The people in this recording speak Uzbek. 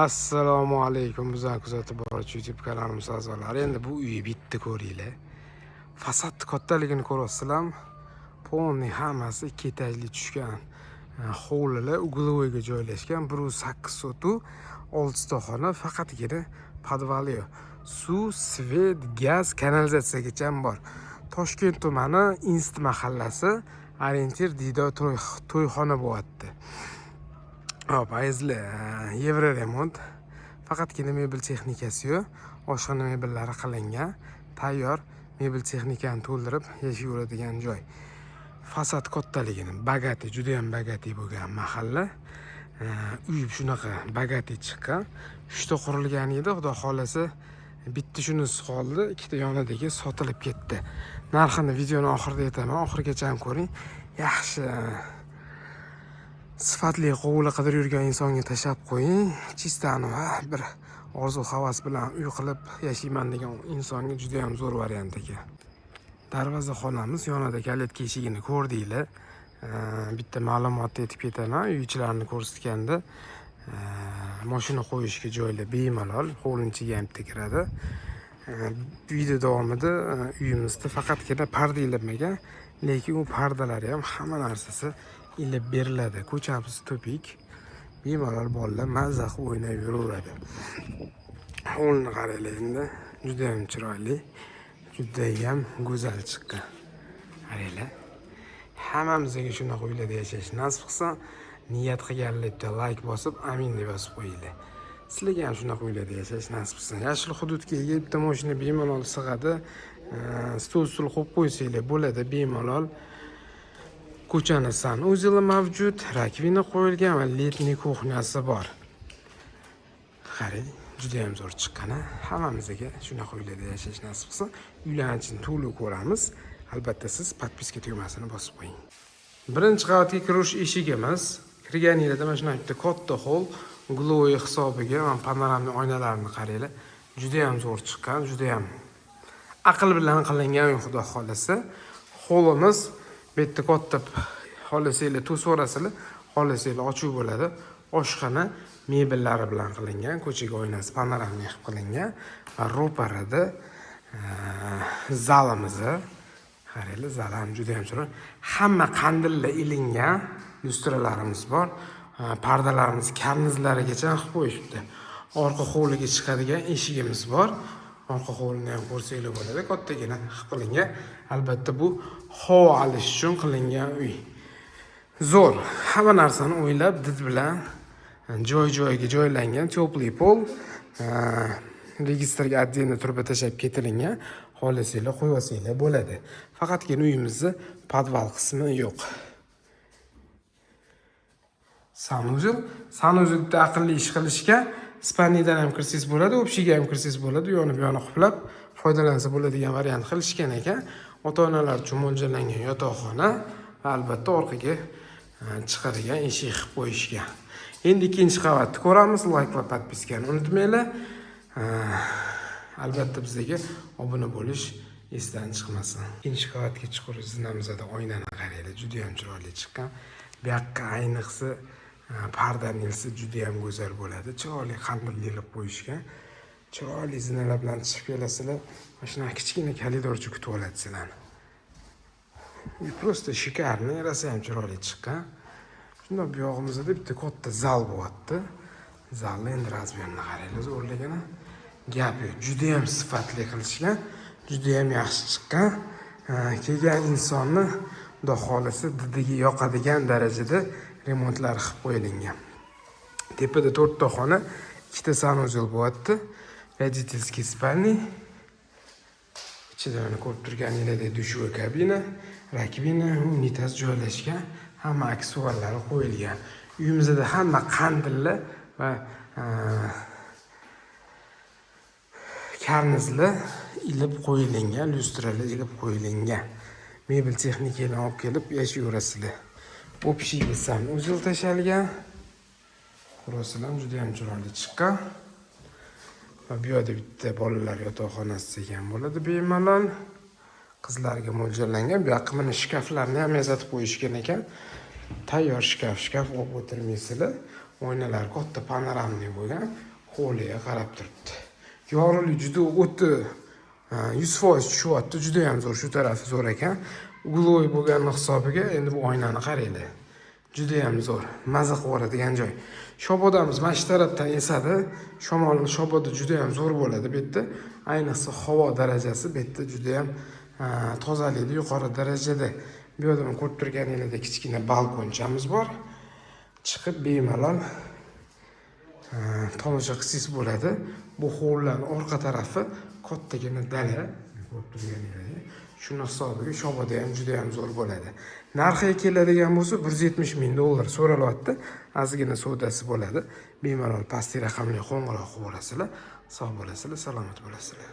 Assalomu alaykum, bizani kuzatib boruvchi YouTube kanalimiz a'zolari. Endi bu uyi bitta ko'ringlar. Fasad kattaligini ko'ryapsizlarmi? Полный hammasi ikki etajli tushgan. Hovlilar угловой ga joylashgan. 108 sotu, 6 ta xona, faqatgina podvali yo'q. Suv, свет, gaz, kanalizatsiyagacha ham bor. Toshkent tumani, Inst mahallasi, ориентир Dido to'yxona bo'lyapti. Hop, azizlar, евроремонт. Faqatgina mebel texnikasi yo'q. Oshxona mebellari qilingan. Tayyor mebel texnikani to'ldirib yashayveradigan joy. Fasad kattaligini, богатый, juda ham богатый bo'lgan mahalla. Uy shunaqa богатый chiqqan. Uchta qurilgan edi, xudo xohlasa bitta shunisi qoldi, ikkita yonidagi sotilib ketdi. Narxini videoni oxirida aytaman, oxirigacha ham ko'ring. Yaxshi sifatli hovli qidirib yurgan insonga tashlab qo'ying. Чисто bir orzu havas bilan uy qilib yashayman degan insonga juda ham zo'r variant ekan. Darvoza xonamiz yonida, калитка eshigini ko'rdinglar. Bitta ma'lumotni aytib ketaman, uy ichilarini ko'rsatganda mashina qo'yishga joylar bemalol, hovlini ichiga ham bitta kiradi. Video davomida uyimizda faqatgina parda ilinmagan, lekin u pardalari ham, hamma narsasi ilib beriladi. Ko'chamiz тупик, bemalol bolalar mazza qilib o'ynab yuraveradi. Hovlini qaranglar endi, judayam chiroyli, judayam go'zal chiqqan. Qaranglar. Hammamizga shunaqa uylarda yashash nasib qilsin. Niyat qilganlar bitta layk bosib, amin deb yozib qo'yinglar. Sizlarga ham shunaqa uylarda yashash nasib qilsin. Yashil hududga ega, bitta mashina bemalol sig'adi. Stol stul qo'yib qo'ysanglar bo'ladi bemalol. Ko'chani санузел i mavjud, раковина qo'yilgan va летний кухня si bor. Qarang, judayam zo'r chiqqan, a? Hammamizga shunaqa uylarda yashash nasib qilsin. Uylarni ichini to'liq ko'ramiz. Albatta, siz подписка tugmasini bosib qo'ying. Birinchi qavatga kirish eshigimiz. Kirganinglarda mana shunaqa bitta katta холл, угловой hisobiga mana панорамный oynalarni qaranglar. Judayam zo'r chiqqan, judayam aql bilan qilingan uy, xudo xohlasa. Holimiz bu yerda katta, xohlasanglar to'sib yuborasizlar, xohlasanglar ochiq bo'ladi. Oshxona mebellari bilan qilingan, ko'chaga oynasi панорамный qilib qilingan va ro'parada zalimiz. Qaranglar, zal ham juda ham chiroyli. Hamma qandillar ilingan, lyustralarimiz bor. Pardalarimiz karnizlarigacha qilib qo'yishibdi. Orqa hovliga chiqadigan eshigimiz bor. Orqa hovlini ham ko'rsanglar bo'ladi. Kattagina qilib qilingan. Albatta, bu havo olish uchun qilingan uy. Zo'r. Hamma narsani o'ylab, did bilan joy-joyiga joylangan, теплый пол, registrga отдельно truba tashlab ketilingan. Xohlasanglar qo'yib olsanglar bo'ladi. Faqatgina uyimizni podval qismi yo'q. Санузел. Санузел bitta aqlli ish qilishgan. Спальный dan ham kirsangiz bo'ladi, общий ga ham kirsangiz bo'ladi. U yoni bu yoni qulflab foydalansa bo'ladigan variant qilishgan ekan. Ota-onalar uchun mo'ljallangan yotoqxona va albatta orqaga chiqadigan eshik qilib qo'yishgan. Endi ikkinchi qavatni ko'ramiz. Layk va подписка ni unutmanglar. Albatta bizga obuna bo'lish esdan chiqmasin. Ikkinchi qavatga chiqib zinamizda oynani qaranglar, juda ham chiroyli chiqqan. Bu yoqqa ayniqsa pardani ilsa juda ham go'zal bo'ladi. Chiroyli qandil ilib qo'yishgan. Chiroyli zinalar bilan chiqib kelasizlar. Mana shunaqa kichkina koridorcha kutib oladi sizlarni. Uy просто шикарный, rosa ham chiroyli chiqqan. Shundoq bu yog'imizda bitta katta zal bo'lyapti. Zalni endi размер ini qaranglar, zo'rligini. Gap yo'q, juda ham sifatli qilishgan, juda ham yaxshi chiqqan. Kelgan insonni, xudo xohlasa, didiga yoqadigan darajada remontlar qilib qo'yilgan. Tepada to'rtta xona, ikkita санузел bo'lyapti. Родительский спальный. Ichida mana ko'rib turganingizdek душевой kabina, раковина, unitaz joylashgan, hamma aksessuarlari qo'yilgan. Uyimizda hamma qandillar va karnizlar ilib qo'yilgan, lyustralar ilib qo'yilgan. Mebel texnikani olib kelib yashayverasizlar. Общий санузел tashalgan. Ko'rasizlar, juda ham chiroyli chiqqan. Va bu yerda bitta bolalar yotoqxonasi degan bo'ladi bemalol. Qizlarga mo'ljallangan. Bu yoqqa mana shkaflarni ham yasatib qo'yishgan ekan. Tayyor shkaf olib o'tirmaysizlar. Oynalar katta панорамный bo'lgan. Hovliga qarab turibdi. Yorug'lik juda o'ta 100% tushyapti, judayam zo'r, shu tarafi zo'r ekan. Угловой bo'lgani hisobiga endi bu oynani qaranglar. Judayam zo'r, maza qilib yuboradigan joy. Shabodamiz mana shu tarafdan esadi. Shamol, shaboda judayam zo'r bo'ladi bu yerda. Ayniqsa havo darajasi bu yerda judayam tozalikda yuqori darajada. Bu yerda mana ko'rib turganingizdek kichkina balkonchamiz bor. Chiqib bemalol tomosha qilsangiz bo'ladi. Bu hovlilarning orqa tarafi kattagina dala, ko'rib turganingizdek. Shuni hisobiga shoboda ham juda ham zo'r bo'ladi. Narxiga keladigan bo'lsa, 170 ming dollar so'ralyapti. Ozgina savdosi bo'ladi. Bemalol pastki raqamli qo'ng'iroq qilib olasizlar. Sog' bo'lasizlar, salomat bo'lasizlar.